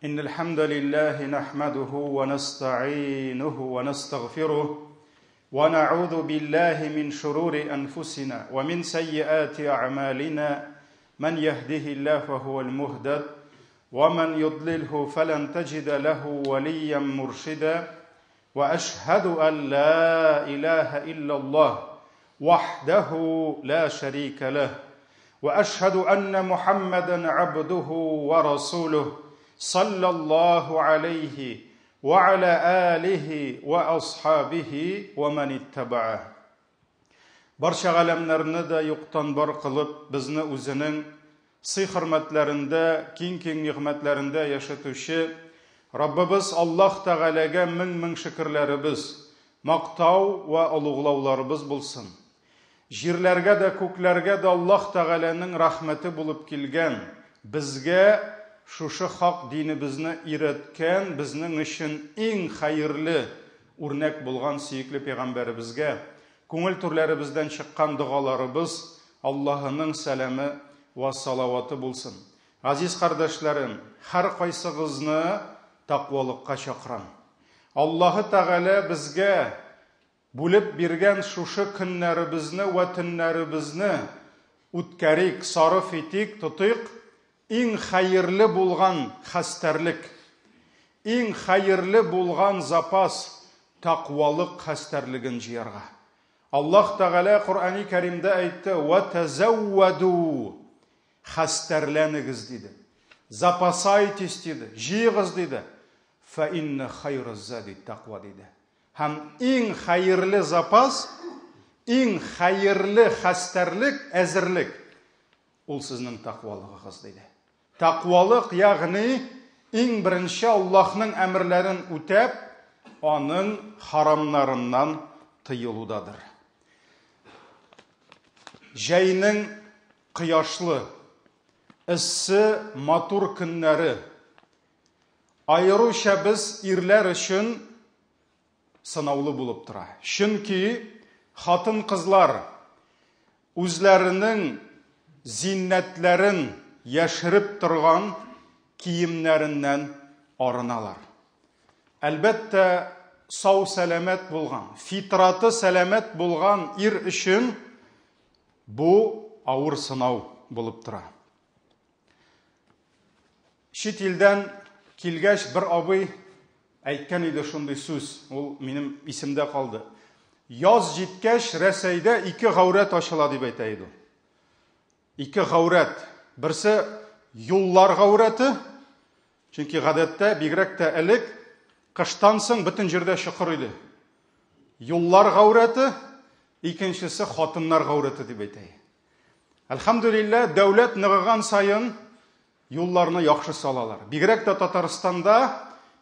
إن الحمد لله نحمده ونستعينه ونستغفره ونعوذ بالله من شرور أنفسنا ومن سيئات أعمالنا من يهده الله فهو المهتد ومن يضلله فلن تجد له وليا مرشدا وأشهد أن لا إله إلا الله وحده لا شريك له وأشهد أن محمدا عبده ورسوله صلى الله عليه وعلى آله وأصحابه ومن اتبعه. Барча галәмнәрне дә юктан бар кылып, безне үзенең сый-хөрмәтләрендә, киң-киң нигъмәтләрендә яшәтүче Раббыбыз Аллаһ Тәгаләгә мең-мең шөкерләребез, мактау вә олуглауларыбыз булсын. Җирләргә дә, күкләргә дә Аллаһ Тәгаләнең рәхмәте булып килгән, безгә шушы хак динебезне өйрәткән, безнең өчен иң хәерле үрнәк булган сөекле пәйгамбәребезгә күңел түрләребездән чыккан догаларыбыз, Аллаһының сәламе вә салаваты булсын. Газиз кардәшләрем, һәркайсыгызны тәкъвалыкка чакырам. Аллаһы Тәгалә безгә бүлеп биргән шушы көннәребезне вә төннәребезне үткәрик, сарыф итик, тотыйк, иң хәерле булган хәстәрлек, иң хәерле булган запас тәкъвалык хәстәрлеген җыярга. Аллаһ Тәгалә Коръәни Кәримдә әйтте: "Ва тазавваду" Хәстәрләнегез диде. Запасайтесь диде, җыегыз диде. Фа инна хайра зади тәкъва диде. Һәм иң хәерле запас, иң хәерле хәстәрлек, әзерлек ул сезнең тәкъвалыгыгыз диде. Тәкъвалык, ягъни иң беренче Аллаһның әмерләрен үтәп, аның харамнарыннан тыелудадыр. Җәйнең кояшлы, эссе, матур көннәре аеруча без ирләр өчен сынаулы булып тора. Чөнки хатын-кызлар үзләренең зиннәтләрен яшереп торган киемнәреннән арыналар. Әлбәттә, сау-сәламәт булган, фитраты сәламәт булган ир өчен бу авыр сынау булып тора. Чит илдән килгәч бер абый әйткән иде шундый сүз, ул минем исемдә калды. Яз җиткәч, Рәсәйдә ике гаурәт ачыла дип әйтә иде ул. Ике гаурәт. Берсе юллар гаурәте, чөнки гадәттә, бигрәк тә элек, кыштан соң бөтен җирдә чокыр иде. Юллар гаурәте, икенчесе хатыннар гаурәте дип әйтә. Әлхәмдүлилләһ, дәүләт ныгыган саен юлларны яхшы салалар. Бигрәк тә Татарстанда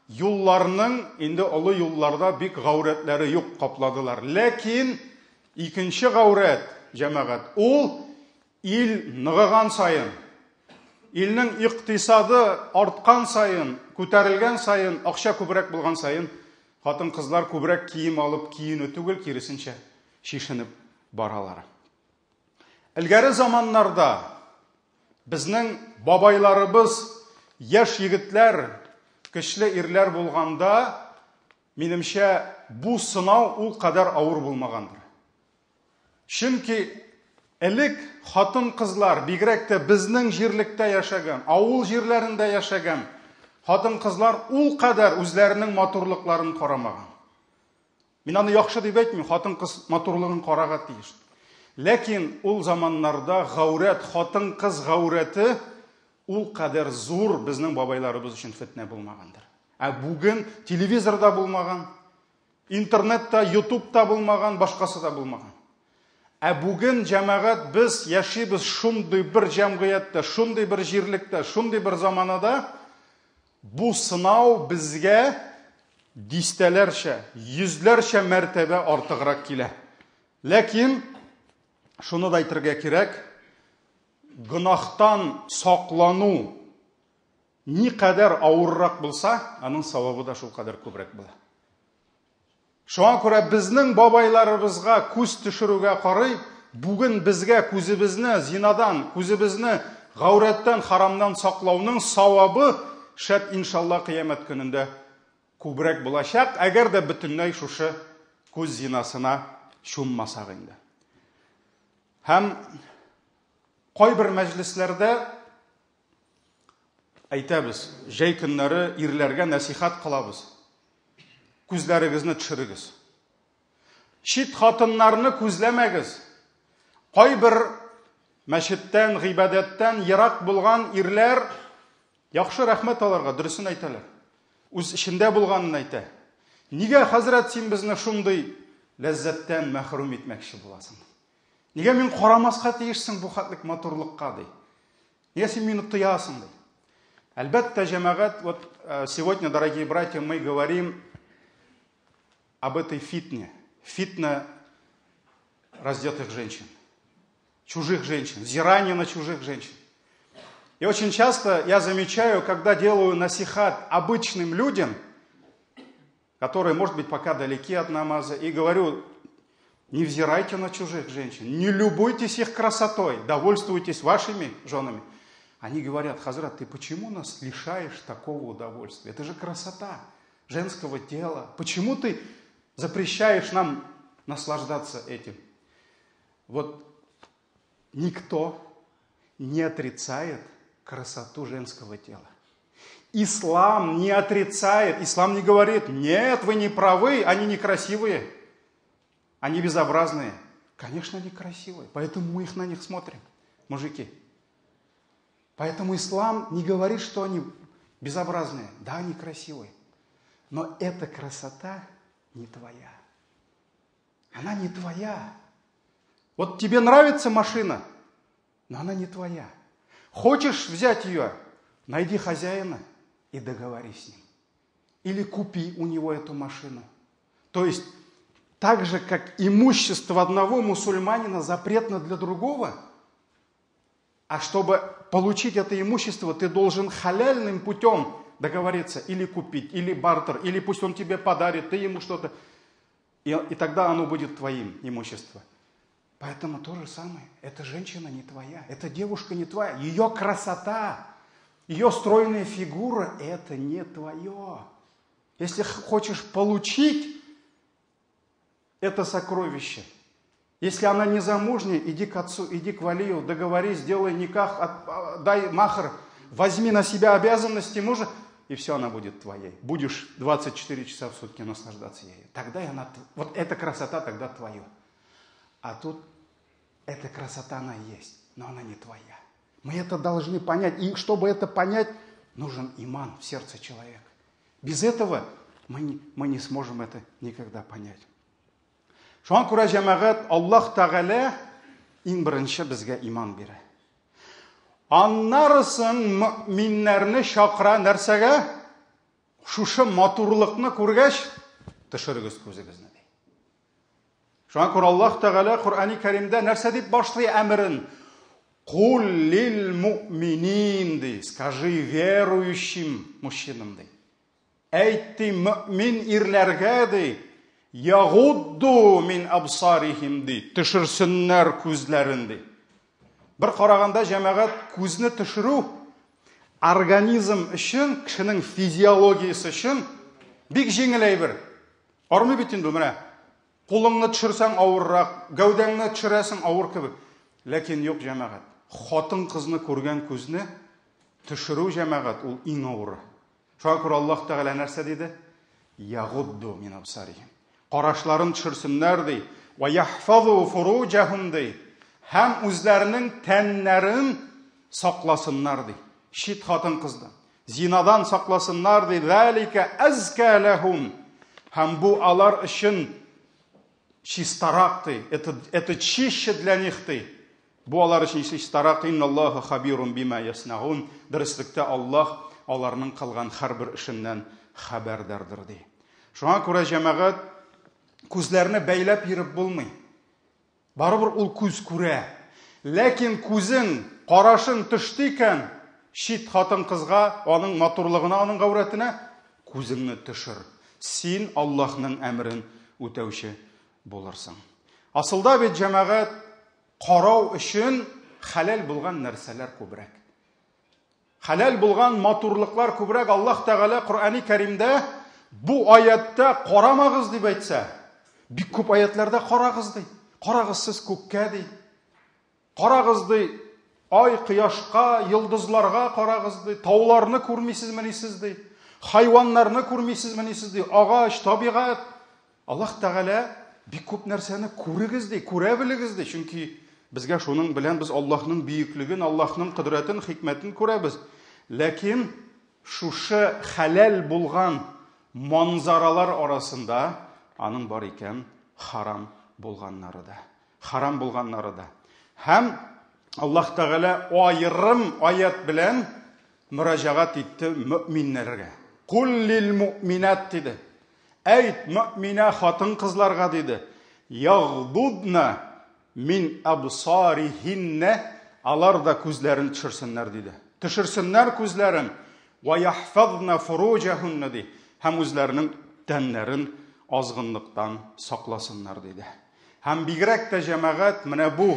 юлларның инде олы юлларда бик гаурәтләре юк, капладылар. Ләкин икенче гаурәт, җәмәгать, ул ил ныгыган саен, илнең икътисады арткан саен, күтәрелгән саен, акча күбрәк булган саен, хатын-кызлар күбрәк кием алып киенү түгел, киресенчә, чишенеп баралар. Элгәре заманнарда безнең бабайларыбыз яшь егетләр, көчле ирләр булганда, минемчә, бу сынау ул кадәр авыр булмагандыр. Чөнки элек хатын-кызлар, бигрәк тә безнең җирлектә яшәгән, авыл җирләрендә яшәгән хатын-кызлар ул кадәр үзләренең матурлыкларын карамаган. Мин аны яхшы дип әйтмим, хатын-кыз матурлыгын карарга тиеш. Ләкин ул заманнарда гаурәт, хатын-кыз гаурәте ул кадәр зур безнең бабайларыбыз өчен фетнә булмагандыр. Ә бүген телевизор да булмаган, интернет та, ютуб та булмаган, башкасы да булмаган. Ә бүген җәмәгать без яшибез шундый бер җәмгыятьтә, шундый бер җирлектә, шундый бер заманада, Бу сынау безгә дистәләрчә, йөзләрчә мәртәбә артыграк килә. Ләкин шуны да әйтергә кирәк, гөнаһтан саклану никадәр авыррак булса, аның савабы да шулкадәр күбрәк була. Шуңа күрә безнең бабайларыбызга күз төшерүгә карый, бүген безгә күзебезне зинадан, күзебезне гаурәттән, харамнан саклауның савабы шәт иншалла кыямәт көнендә күбрәк булачак, әгәр дә бөтенләй шушы күз зинасына чуммасак инде. Һәм кайбер мәҗлесләрдә әйтәбез, җәй көннәре ирләргә нәсихәт кылабыз. Күзләрегезне төшерегез. Чит хатыннарны күзләмәгез. Кайбер мәчеттән, гыйбадәттән ерак булган ирләр яхшы рәхмәт аларга, дөресен әйтәләр. Үз эчендә булганын әйтә. Нигә, хәзрәт, син безне шундый ләззәттән мәхрүм итмәкче буласың? Нигә мин карамаска тиешсең бу хәтлек матурлыкка, ди. Нигә син мине тыясың, ди. Әлбәттә, җәмәгать, вот э, сегодня, дорогие братья, мы говорим об этой фитне. Фитна раздетых женщин, чужих женщин, взирание на чужих женщин. И очень часто я замечаю, когда делаю насихат обычным людям, которые, может быть, пока далеки от намаза, и говорю, не взирайте на чужих женщин, не любуйтесь их красотой, довольствуйтесь вашими женами. Они говорят, Хазрат, ты почему нас лишаешь такого удовольствия? Это же красота женского тела. Почему ты запрещаешь нам наслаждаться этим? Вот никто не отрицает красоту женского тела. Ислам не отрицает, ислам не говорит, нет, вы не правы, они некрасивые, они безобразные. Конечно, они красивые, поэтому мы их на них смотрим, мужики. Поэтому ислам не говорит, что они безобразные. Да, они красивые. Но эта красота не твоя. Она не твоя. Вот тебе нравится машина, но она не твоя. Хочешь взять ее, найди хозяина и договорись с ним. Или купи у него эту машину. То есть, так же, как имущество одного мусульманина запретно для другого, а чтобы получить это имущество, ты должен халяльным путем договориться, или купить, или бартер, или пусть он тебе подарит, ты ему что-то. И, и тогда оно будет твоим имущество. Поэтому то же самое. Эта женщина не твоя, эта девушка не твоя. Ее красота, ее стройная фигура – это не твое. Если хочешь получить это сокровище, если она не замужняя, иди к отцу, иди к валию, договорись, сделай никах, дай махр, возьми на себя обязанности мужа, и все, она будет твоей. Будешь 24 часа в сутки наслаждаться ею. Тогда и она, вот эта красота тогда твоя. А тут эта красота, она есть, но она не твоя. Мы это должны понять. И чтобы это понять, нужен иман в сердце человека. Без этого мы не, мы не сможем это никогда понять. Шуңа күрә җәмәгать Аллаһ Тәгалә иң беренче безгә иман бирә. Аннарысын мөэминнәрне чакыра нәрсәгә? Шушы матурлыкны күргәч, төшерегез күзегезне ди. Шуңа күрә Аллаһ Тәгалә Коръәни Кәримдә нәрсә дип башлый әмерен? Кул лил муъминин ди, скажи верующим мужчинам ди. Әйт ди, мөэмин ирләргә ди, ягудду мин абсарихим ди, төшерсеннәр күзләрен ди. Бер караганда җәмәгать күзне төшерү организм өчен, кешенең физиологиясе өчен бик җиңел әйбер. Армый бит инде менә. Кулыңны төшерсәң авыррак, гәүдәңне төшерәсең авыр кебек. Ләкин юк җәмәгать. Хатын-кызны күргән күзне төшерү җәмәгать ул иң авыры. Шуңа күрә Аллаһ Тәгалә нәрсә диде? Ягудду мин абсарихим. Карашларын төшерсеннәр ди. Ва яхфазу фуруҗахум ди. Һәм үзләренең тәннәрен сакласыннар ди. Чит хатын-кыздан, зинадан сакласыннар ди. Залика азка лахум. Һәм бу алар өчен чистарак ди. Это это чище для них ди. Бу алар өчен чистарак. Инналлаһу хабирун бима яснаун. Дөреслектә Аллаһ аларның кылган һәрбер эшеннән хәбәрдардыр ди. Шуңа күрә җәмәгать күзләрне бәйләп йөреп булмый. Барыбер ул күз күрә. Ләкин күзең, карашың төште икән, чит хатын-кызга, аның матурлыгына, аның гаурәтенә күзеңне төшер. Син Аллаһның әмерен үтәүче булырсың. Асылда бит җәмәгать карау өчен хәләл булган нәрсәләр күбрәк. Хәләл булган матурлыклар күбрәк. Аллаһ Тәгалә Коръәни Кәримдә бу аятта карамагыз дип әйтсә, бик күп аятларда карагыз ди. Карагыз сез күккә ди. Карагыз ди, ай, кояшка, йолдызларга карагыз ди. Тауларны күрмисезмени сез ди. Хайваннарны күрмисезмени сез ди. Агач, табигать. Аллаһ Тәгалә бик күп нәрсәне күрегез ди, күрә белегез ди. Чөнки безгә шуның белән без Аллаһның бөеклеген, Аллаһның кодрәтен, хикмәтен күрәбез. Ләкин шушы хәләл булган манзаралар арасында аның бар икән харам булганнары да. Харам булганнары да. Һәм Аллаһ Тәгалә аерым аят белән мөрәҗәгать итте мөминнәргә. Кул лил муъминат диде. Әйт мөминә хатын-кызларга диде. Ягдудна мин абсарихинна, алар да күзләрен төшерсеннәр диде. Төшерсеннәр күзләрен. Ва яхфазна фуруҗахунна ди. Һәм үзләренең тәннәрен азгынлыктан сакласыннар диде. Һәм бигрәк тә, җәмәгать, менә бу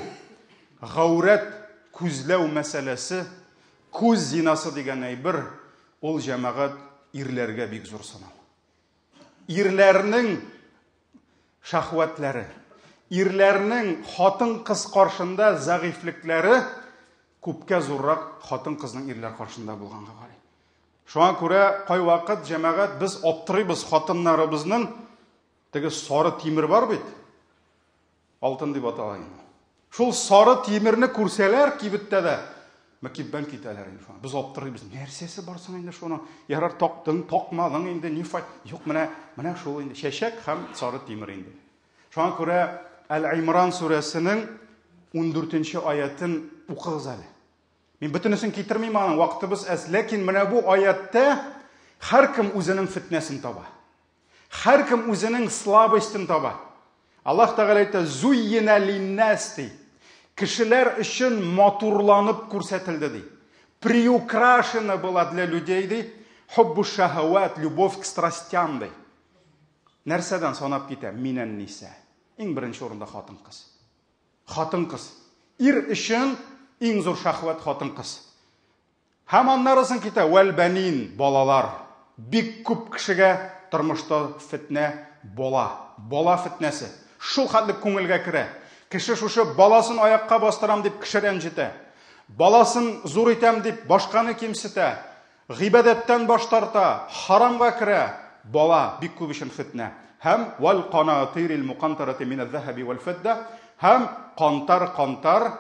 гаурәт күзләү мәсьәләсе, күз зинасы дигән әйбер, ул, җәмәгать, ирләргә бик зур сынау. Ирләрнең шәһвәтләре, ирләрнең хатын-кыз каршында зәгыйфьлекләре күпкә зуррак хатын-кызның ирләр каршында булганга карый. Шуңа күрә кайвакыт, җәмәгать, без аптырыйбыз хатыннарыбызның. Теге сары тимер бар бит. Алтын дип атала инде. Шул сары тимерне күрсәләр кибеттә дә мөкиббән китәләр инде шуңа. Без аптырыйбыз. Нәрсәсе бар соң инде шуның? Ярар, тактың, такмадың инде, ни фай. Юк, менә, менә шул инде чәчәк һәм сары тимер инде. Шуңа күрә Әл-Имран сүрәсенең 14 аятын укыгыз әле. Мин бөтенесен китермим аның, вакытыбыз әз. Ләкин менә бу аяттә һәркем үзенең фитнәсен таба. Һәркем үзенең слабостен таба. Аллаһ Тәгалә әйтә, "Зуййина линнас" ди. Кешеләр өчен матурланып күрсәтелде ди. Приукрашена была для людей ди. Хуббу шахават, любовь к страстям ди. Нәрсәдән санап китә? Минән ниса. Иң беренче урында хатын-кыз. Хатын-кыз. Ир өчен иң зур шахват хатын-кыз. Һәм аннарысын китә вәл бәнин, балалар. Бик күп кешегә тормышта фетнә бала. Бала фетнәсе. Шул хәтле күңелгә керә. Кеше шушы баласын аякка бастырам дип кеше рәнҗетә. Баласын зур итәм дип башканы кимсетә. Гыйбадәттән баш тарта, харамга керә. Бала бик күп өчен фетнә. Һәм вәл канатирил мукантарати минәз-зәһәби вәл фидда, һәм кантар-кантар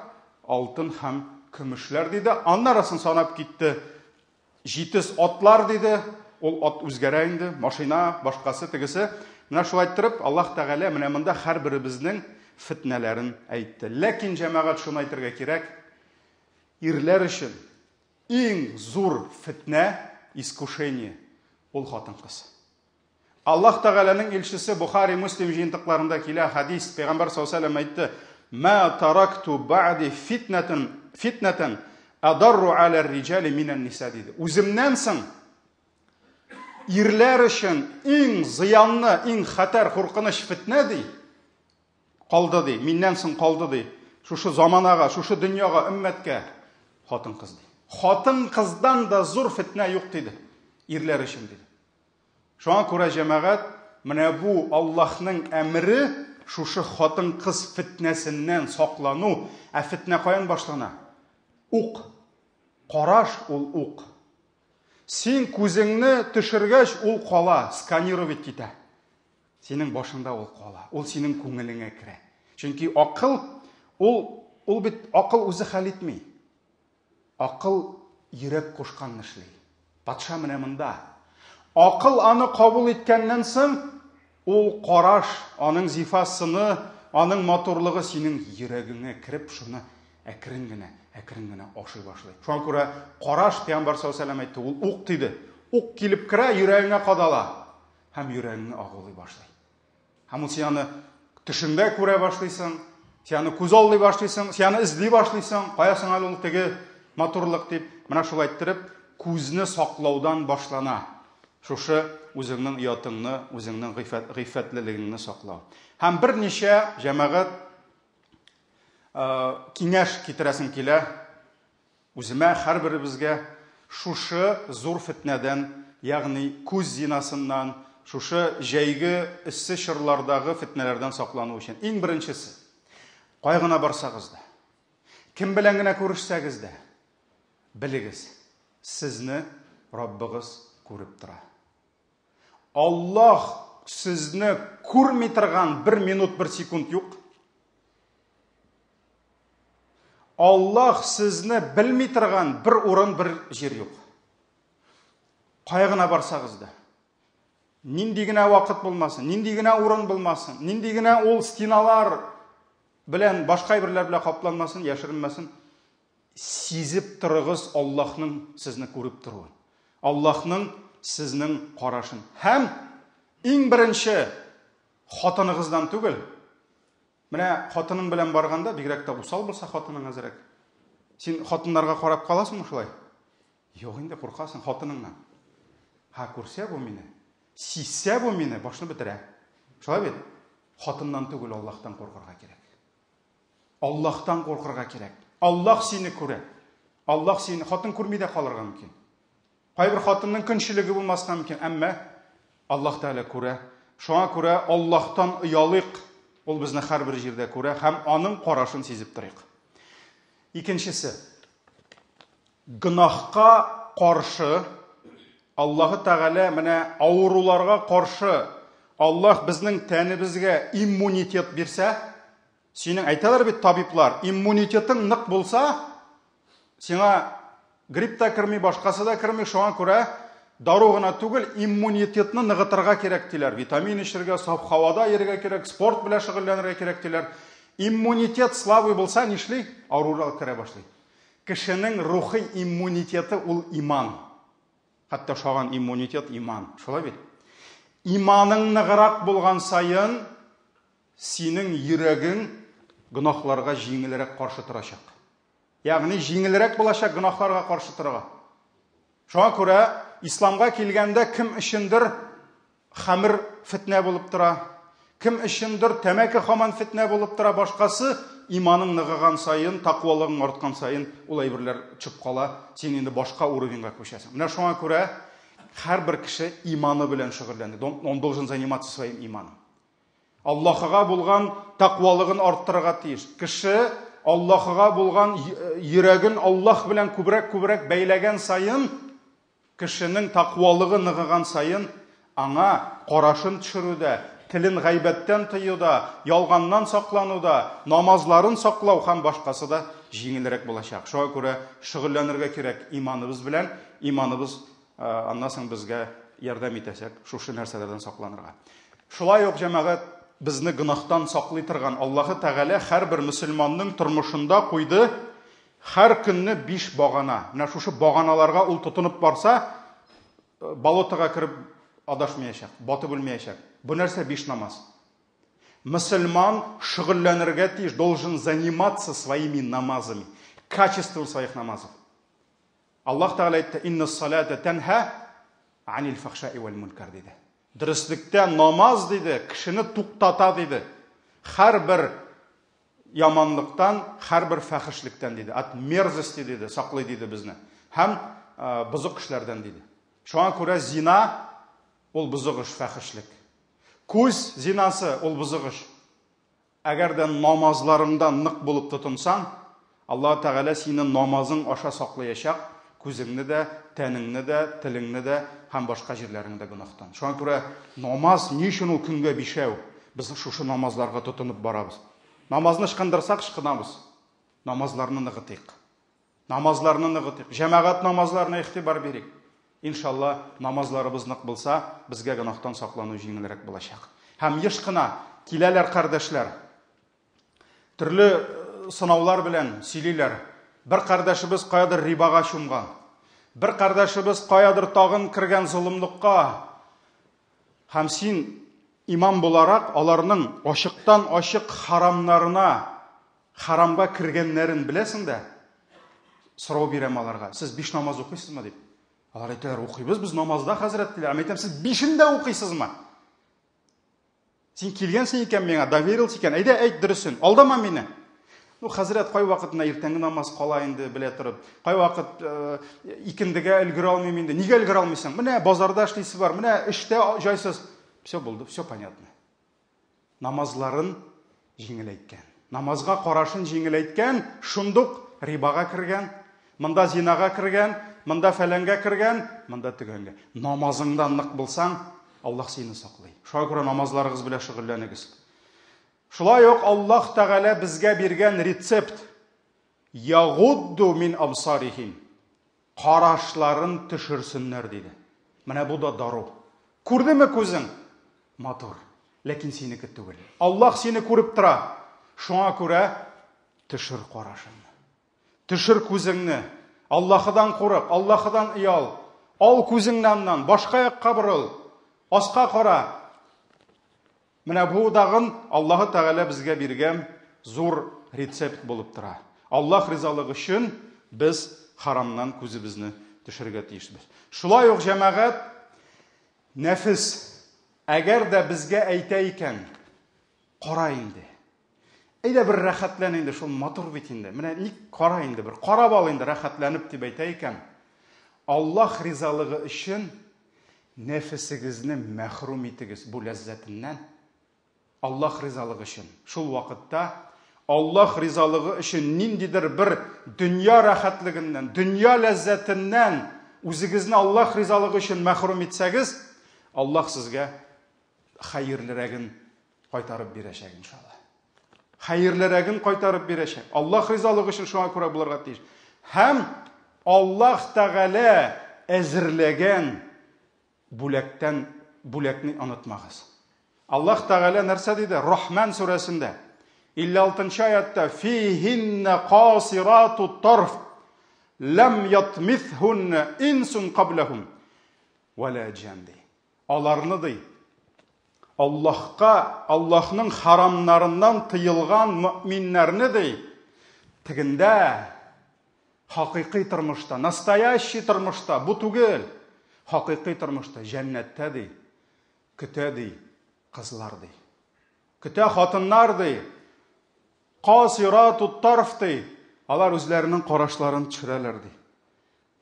Алтын һәм көмешләр, диде. Аннарасын санап китте. Җитез атлар, диде. Ул ат үзгәрә инде, машина, башкасы, тегесе. Менә шулай иттереп, Аллаһ Тәгалә менә монда һәрберебезнең фетнәләрен әйтте. Ләкин, җәмәгать, шуны әйтергә кирәк, ирләр өчен иң зур фетнә, искушение, ул хатын-кыз. Аллаһ Тәгаләнең илчесе, Бухари, Муслим җыентыкларында килә хадис, Пәйгамбәр саллаллаһу алейһи әйтте: "Ма таракту ба'ди фитнатан фитнатан адарру аля риҗали минән ниса" диде. Үземнән соң ирләр өчен иң зыянлы, иң хәтәр, куркыныч фитнә ди, калды ди, миннән соң калды ди. Шушы заманага, шушы дөньяга, өммәткә хатын-кыз ди. Хатын-кыздан да зур фитнә юк диде. Ирләр өчен диде. Шуңа күрә, җәмәгать, менә бу Аллаһның әмере, шушы хатын-кыз фетнәсеннән саклану. Ә фетнә каян башлана? Ук. Караш ул ук. Син күзеңне төшергәч, ул кала, сканировать китә. Синең башыңда ул кала. Ул синең күңелеңә керә. Чөнки акыл ул ул бит акыл үзе хәл итми. Акыл йөрәк кушканны эшли. Патша менә монда. Акыл аны кабул иткәннән соң, ул караш, аның зифа сыны, аның матурлыгы синең йөрәгеңә кереп, шуны әкрен генә, әкрен генә ашый башлый. Шуңа күрә караш, Пәйгамбәр саллаллаһу алейһи әйтте, ул ук диде. Ук килеп керә, йөрәгеңә кадала һәм йөрәгеңне агулый башлый. Һәм ул син аны төшеңдә күрә башлыйсың, син аны күз аллый башлыйсың, син аны эзли башлыйсың, кая соң әле ул теге матурлык дип. Менә шулай иттереп, күзне саклаудан башлана. Шушы үзеңнең оятыңны, үзеңнең гыйффәтлелегеңне саклау. Һәм берничә җәмәгать киңәш китерәсем килә. Үземә, һәрберебезгә. Шушы зур фетнәдән, ягъни күз зинасыннан, шушы җәйге эссе чорлардагы фетнәләрдән саклану өчен. Иң беренчесе, кая гына барсагыз да, кем белән генә күрешсәгез дә, белегез, сезне Раббыгыз күреп тора. Аллаһ сезне күрми торган бер минут, бер секунд юк. Аллаһ сезне белми торган бер урын, бер җир юк. Кая гына барсагыз да, нинди генә вакыт булмасын, нинди генә урын булмасын, нинди генә ул стеналар белән башка әйберләр белән капланмасын, яшеренмәсен, сизеп торыгыз Аллаһның сезне күреп торуын. Аллаһның сезнең карашын. Һәм иң беренче хатыныгыздан түгел, менә хатының белән барганда, бигрәк тә усал булса хатының әзрәк. Син хатыннарга карап каласыңмы шулай? Юк инде, куркасың хатыныңнан. Һа, күрсә бу мине, сизсә бу мине, башны бетерә. Шулай бит? Хатыннан түгел, Аллаһтан куркырга кирәк. Аллаһтан куркырга кирәк. Аллаһ сине күрә. Аллаһ сине, хатын күрми дә калырга мөмкин. Кайбер хатынның көнчелеге булмаска мөмкин, әмма Аллаһ Тәгалә күрә. Шуңа күрә Аллаһтан оялыйк. Ул безне һәрбер җирдә күрә һәм аның карашын сизеп торыйк. Икенчесе. Гөнаһка каршы Аллаһы Тәгалә менә авыруларга каршы Аллаһ безнең тәнебезгә иммунитет бирсә, синең әйтәләр бит табиблар, иммунитетың нык булса, сиңа грипп та керми, башкасы да керми, шуңа күрә дару гына түгел, иммунитетны ныгытырга кирәк диләр. Витамин эчәргә, саф һавада йөрергә кирәк, спорт белән шөгыльләнергә кирәк диләр. Иммунитет слабый булса, нишли? Авырулар керә башлый. Кешенең рухи иммунитеты ул иман. Хәтта ошаган иммунитет иман. Шулай бит? Иманың ныграк булган саен, синең йөрәгең гөнаһларга җиңелрәк каршы торачак. Ягъни җиңелрәк булачак гөнаһларга каршы торырга. Шуңа күрә исламга килгәндә кем өчендер хәмер фетнә булып тора, кем өчендер тәмәке хаман фетнә булып тора, башкасы иманың ныгыган саен, тәкъвалыгың арткан саен ул әйберләр төшеп кала, син инде башка уровеньга күчәсең. Менә шуңа күрә һәрбер кеше иманы белән шөгыльләнә. Он должен заниматься своим иманом. Аллаһыга булган тәкъвалыгын арттырырга тиеш. Кеше Аллаһыга булган йөрәген Аллаһ белән күбрәк-күбрәк бәйләгән саен, кешенең тәкъвалыгы ныгыган саен, аңа карашын төшерүдә, телен гайбәттән тыюда, ялганнан саклануда, намазларын саклау һәм башкасы да җиңелрәк булачак. Шуңа күрә шөгыльләнергә кирәк иманыбыз белән, иманыбыз аннан соң безгә ярдәм итәчәк шушы нәрсәләрдән сакланырга. Шулай ук, җәмәгать, безне гөнаһтан саклый торган Аллаһы Тәгалә һәрбер мөселманның тормышында куйды һәр көнне биш багана. Менә шушы баганаларга ул тотынып барса, болотога кереп адашмаячак, батып үлмәячәк. Бу нәрсә биш намаз? Мөселман шөгыльләнергә тиеш, должен заниматься своими намазами, качеством своих намазов. Аллаһ Тәгалә әйтте, «Инна салата тәнһа анил фахшаи вәл мункар» диде. Дөреслектә намаз диде, кешене туктата диде. Һәрбер яманлыктан, һәрбер фәхешлектән диде. От мерзости диде, саклый диде безне. Һәм бозык эшләрдән диде. Шуңа күрә зина ул бозык эш, фәхешлек. Күз зинасы ул бозык эш. Әгәр дә намазларыңда нык булып тотынсаң, Аллаһ Тәгалә сине намазың аша саклаячак, күзеңне дә, тәнеңне дә, телеңне дә һәм башка җирләреңне дә гөнаһтан. Шуңа күрә намаз ни өчен ул көнгә бишәү? Без шушы намазларга тотынып барабыз. Намазны ычкындырсак, ычкынабыз. Намазларны ныгытыйк. Намазларны ныгытыйк. Җәмәгать намазларына игътибар бирик. Иншалла, намазларыбыз нык булса, безгә гөнаһтан саклану җиңелрәк булачак. Һәм еш кына киләләр кардәшләр. Төрле сынаулар белән сөйлиләр. Бер кардәшебез каядыр рибага чумган. Бер кардәшебез каядыр тагын кергән золымлыкка. Һәм син имам буларак аларның ачыктан-ачык харамнарына, харамга кергәннәрен беләсең дә, сорау бирәм аларга. Сез биш намаз укыйсызмы дип. Алар әйтәләр, укыйбыз без намазда, хәзрәт диләр. Мин әйтәм, сез бишен дә укыйсызмы? Син килгәнсең икән миңа, доверился икән. Әйдә, әйт дөресен. Алдама мине. Ну, хәзрәт, кайвакыт менә иртәнге намаз кала инде, белә торып. Кайвакыт э, икендегә өлгерә алмыйм инде. Нигә өлгерә алмыйсың? Менә базарда эшлисе бар, менә эштә җайсыз. Все булды, все понятно. Намазларын җиңеләйткән. Намазга карашын җиңеләйткән, шундук рибага кергән, монда зинага кергән, монда фәләнгә кергән, монда төгәнгә. Намазыңда нык булсаң, Аллаһ сине саклый. Шуңа күрә намазларыгыз белән шөгыльләнегез. Шулай ук Аллаһ Тәгалә безгә биргән рецепт Ягудду мин абсарихим. Карашларын төшерсеннәр, диде. Менә бу да дару. Күрдеме күзең? Матур. Ләкин синеке түгел. Аллаһ сине күреп тора. Шуңа күрә төшер карашыңны. Төшер күзеңне. Аллаһыдан курык, Аллаһыдан оял. Ал күзеңне аннан, башка якка борыл. Аска кара. Менә бу дагын Аллаһы Тәгалә безгә биргән зур рецепт булып тора. Аллаһ ризалыгы өчен без харамнан күзебезне төшерергә тиешбез. Шулай ук җәмәгать нәфес әгәр дә безгә әйтә икән, кара инде. Әйдә бер рәхәтлән инде, шул матур бит инде. Менә ник кара инде бер, карап ал инде рәхәтләнеп дип әйтә икән. Аллаһ ризалыгы өчен нәфесегезне мәхрүм итегез бу ләззәтеннән. Аллаһ ризалыгы өчен. Шул вакытта Аллаһ ризалыгы өчен ниндидер бер дөнья рәхәтлегеннән, дөнья ләззәтеннән үзегезне Аллаһ ризалыгы өчен мәхрүм итсәгез, Аллаһ сезгә хәерлерәген кайтарып бирәчәк, иншалла. Хәерлерәген кайтарып бирәчәк. Аллаһ ризалыгы өчен шуңа күрә булырга тиеш. Һәм Аллаһ Тәгалә әзерләгән бүләктән бүләкне онытмагыз. Аллаһ Тәгалә нәрсә диде? Рахман сүрәсендә 56 аятта фихинна касирату тарф лам ятмithунна инсун каблахум вала җан ди. Аларны ди Аллаһка, Аллаһның харамнарыннан тыелган мөэминнәрне ди, тегендә хакыйкый тормышта, настоящий тормышта, бу түгел, хакыйкый тормышта, җәннәттә ди, көтә ди, кызлар ди. Көтә хатыннар ди. Касирату тарф ди. Алар үзләренең карашларын төшерәләр ди.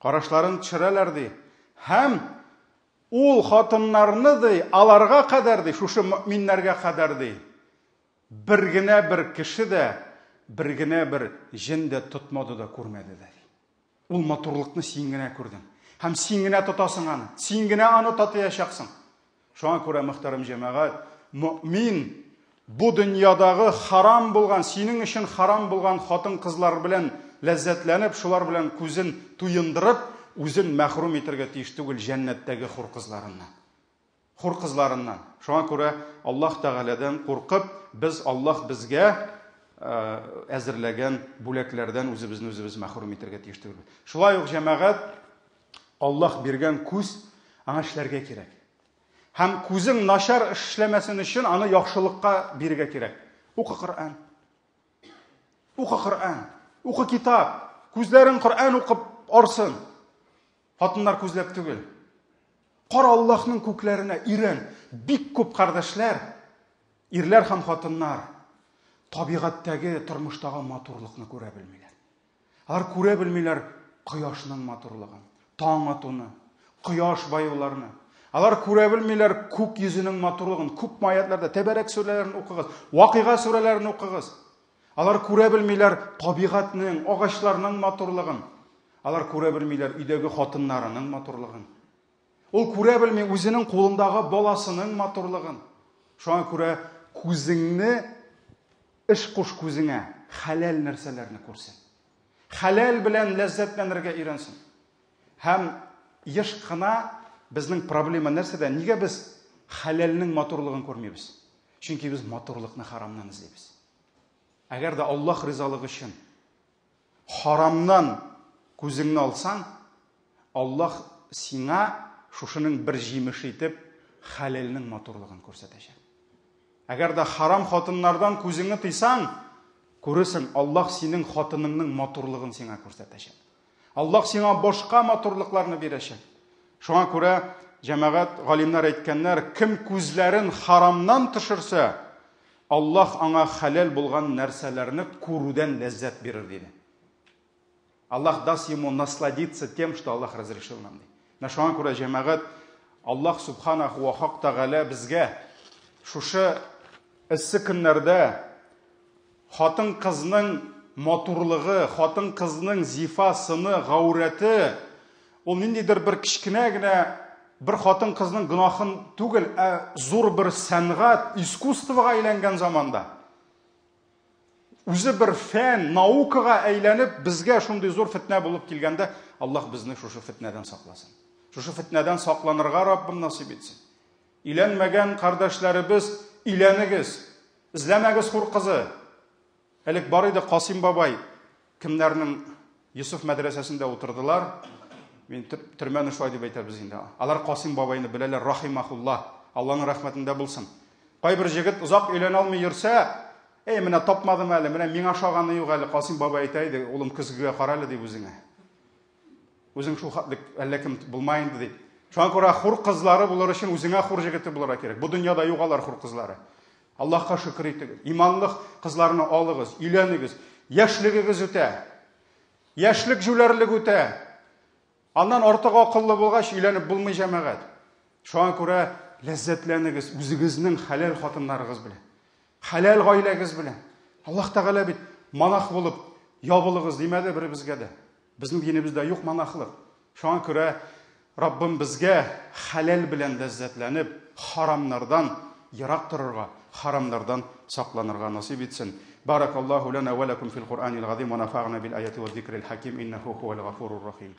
Карашларын төшерәләр ди. Һәм Ул хатыннарны, ди, аларга кадәр, ди, шушы мөэминнәргә кадәр, ди, бер генә бер кеше дә, бер генә бер җен дә тотмады да, күрмәде дә, ди. Ул матурлыкны син генә күрдең. Һәм син генә тотасың аны. Син генә аны татыячаксың. Шуңа күрә, мөхтәрәм җәмәгать, мөэмин бу дөньядагы харам булган, синең өчен харам булган хатын-кызлар белән ләззәтләнеп, шулар белән күзен туендырып, үзен мәхрүм итәргә тиеш түгел җәннәттәге хур кызларыннан. Хур кызларыннан. Шуңа күрә Аллаһ Тәгаләдән куркып, без Аллаһ безгә әзерләгән бүләкләрдән үзебезне үзебез мәхрүм итәргә тиеш түгел. Шулай ук җәмәгать Аллаһ биргән күз аңа эшләргә кирәк. Һәм күзең начар эшләмәсен өчен аны яхшылыкка бирергә кирәк. Укы Коръән. Укы Коръән. Укы китап. Күзләрең Коръән укып арсын. Хатыннар күзләп түгел. Кара Аллаһның күкләренә, өйрән. Бик күп кардәшләр, ирләр һәм хатыннар табигатьтәге, тормыштагы матурлыкны күрә белмиләр. Алар күрә белмиләр кояшның матурлыгын, таң атуны, кояш баюларны. Алар күрә белмиләр күк йөзенең матурлыгын. Күп аятларда Тәбәрәк сүрәләрен укыгыз, Вакыйга сүрәләрен укыгыз. Алар күрә белмиләр табигатьнең, агачларның матурлыгын. Алар күрә белмиләр өйдәге хатыннарының матурлыгын. Ул күрә белми үзенең кулындагы баласының матурлыгын. Шуңа күрә күзеңне Эш куш күзеңә, хәләл нәрсәләрне күрсен. Хәләл белән ләззәтләнергә өйрәнсен. Һәм еш кына безнең проблема нәрсәдә? Нигә без хәләлнең матурлыгын күрмибез? Чөнки без матурлыкны харамнан эзлибез. Әгәр дә Аллаһ ризалыгы өчен харамнан күзеңне алсаң, Аллаһ сиңа шушының бер җимеше итеп хәләлнең матурлыгын күрсәтәчәк. Әгәр дә харам хатыннардан күзеңне тыйсаң, күрерсең, Аллаһ синең хатыныңның матурлыгын сиңа күрсәтәчәк. Аллаһ сиңа башка матурлыкларны бирәчәк. Шуңа күрә җәмәгать галимнәр әйткәннәр, кем күзләрен харамнан төшерсә, Аллаһ аңа хәләл булган нәрсәләрне күрүдән ләззәт бирер, диде. Аллаһ даст ему насладиться тем, что Аллаһ разрешил нам. Менә шуңа күрә җәмәгать Аллаһ субханаху ва хак тәгалә безгә шушы эссе көннәрдә хатын-кызның матурлыгы, хатын-кызның зифа сыны, гаурәте ул ниндидер бер кечкенә генә бер хатын-кызның гөнаһын түгел, ә зур бер сәнгать, искусствога әйләнгән заманда. Үзе бер фән, наукага әйләнеп, безгә шундый зур фетнә булып килгәндә, Аллаһ безне шушы фетнәдән сакласын. Шушы фетнәдән сакланырга Раббым насыйп итсен. Өйләнмәгән кардәшләребез, өйләнегез. Эзләмәгез хур кызы. Элек бар иде Касыйм бабай, кемнәрнең Йосыф мәдрәсәсендә утырдылар. Мин төрмәне шулай дип әйтәбез инде. Алар Касыйм бабайны беләләр, рахимахулла. Алланың рәхмәтендә булсын. Кайбер җегет озак өйләнә алмый йөрсә, әй, менә тапмадым әле, менә миңа ошаганы юк әле, Касыйм бабай әйтә иде, улым, көзгегә кара әле дип үзеңә. Үзең шул хәтлек әллә кем булма инде дип. Шуңа күрә хур кызлары булыр өчен үзеңә хур җегете булырга кирәк. Бу дөньяда юк алар хур кызлары. Аллаһка шөкер итегез. Иманлы кызларны алыгыз, өйләнегез. Яшьлегегез үтә. Яшьлек җүләрлек үтә. Аннан артык акыллы булгач, өйләнеп булмый җәмәгать. Шуңа күрә ләззәтләнегез үзегезнең хәләл хатыннарыгыз белән. Хәләл гаиләгез белән. Аллаһ Тәгалә бит монах булып ябылыгыз димәде беребезгә дә. Безнең динебездә юк монахлык. Шуңа күрә Раббым безгә хәләл белән ләззәтләнеп, харамнардан ерак торырга, харамнардан сакланырга насыйп итсен. Баракаллаһу лана ва лакум фил Куръанил газим ва нафагна бил аяти ва зикрил хаким иннаху хувал гафурур рахим.